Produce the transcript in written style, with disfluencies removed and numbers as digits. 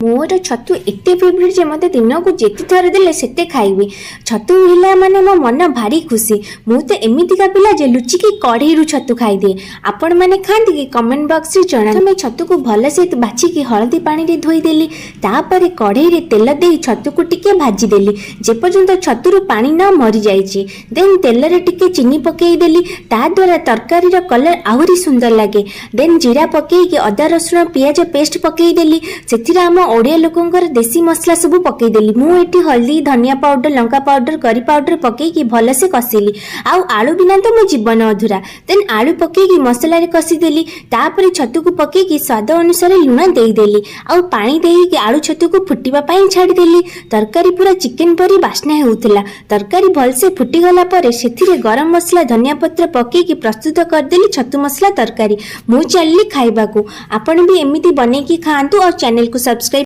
ମୋର ଛତୁ ଏତେ ଫେଭରେଟ୍ ଯେ ମୋତେ ଦିନକୁ ଯେତେ ଥର ଦେଲେ ସେତେ ଖାଇବି। ଛତୁ ହେଲା ମାନେ ମୋ ମନ ଭାରି ଖୁସି। ମୁଁ ତ ଏମିତିକା ପିଲା ଯେ ଲୁଚିକି କଢ଼େଇରୁ ଛତୁ ଖାଇଦିଏ। ଆପଣମାନେ ଖାଆନ୍ତି କି? କମେଣ୍ଟ ବକ୍ସରେ ଜଣାନ୍ତୁ। ମୁଁ ଛତୁକୁ ଭଲସେ ବାଛିକି ହଳଦୀ ପାଣିରେ ଧୋଇଦେଲି। ତାପରେ କଢ଼େଇରେ ତେଲ ଦେଇ ଛତୁକୁ ଟିକେ ଭାଜିଦେଲି, ଯେପର୍ଯ୍ୟନ୍ତ ଛତୁରୁ ପାଣି ନ ମରିଯାଇଛି। ଦେନ୍ ତେଲରେ ଟିକେ ଚିନି ପକେଇଦେଲି। ତା ଦ୍ୱାରା ତରକାରୀର କଲର୍ ଆହୁରି ସୁନ୍ଦର ଲାଗେ। ଦେନ୍ ଜିରା ପକେଇକି ଅଦା, ରସୁଣ, ପିଆଜ ପେଷ୍ଟ ପକେଇଦେଲି। ସେଥିରେ ଆମ ଓଡ଼ିଆ ଲୋକଙ୍କର ଦେଶୀ ମସଲା ସବୁ ପକେଇଦେଲି। ମୁଁ ଏଠି ହଳଦୀ, ଧନିଆ ପାଉଡର, ଲଙ୍କା ପାଉଡର, କରି ପାଉଡର ପକେଇକି ଭଲସେ କଷିଲି। ଆଉ ଆଳୁ ବିନା ତ ମୋ ଜୀବନ ଅଧୁରା। ଦେନ୍ ଆଳୁ ପକେଇକି ମସଲାରେ କଷିଦେଲି। ତାପରେ ଛତୁକୁ ପକେଇକି ସ୍ୱାଦ ଅନୁସାରେ ଲୁଣ ଦେଇଦେଲି ଆଉ ପାଣି ଦେଇକି ଆଳୁ ଛତୁକୁ ଫୁଟିବା ପାଇଁ ଛାଡ଼ିଦେଲି। ତରକାରୀ ପୁରା ଚିକେନ ପରି ବାସ୍ନା ହେଉଥିଲା। ତରକାରୀ ଭଲସେ ଫୁଟିଗଲା ପରେ ସେଥିରେ ଗରମ ମସଲା, ଧନିଆ ପତ୍ର ପକେଇକି ପ୍ରସ୍ତୁତ କରିଦେଲି ଛତୁ ମସଲା ତରକାରୀ। ମୁଁ ଚାଲିଲି ଖାଇବାକୁ। ଆପଣ ବି ଏମିତି ବନେଇକି ଖାଆନ୍ତୁ ଆଉ ଚ୍ୟାନେଲକୁ ସବସ୍କ୍ରାଇବ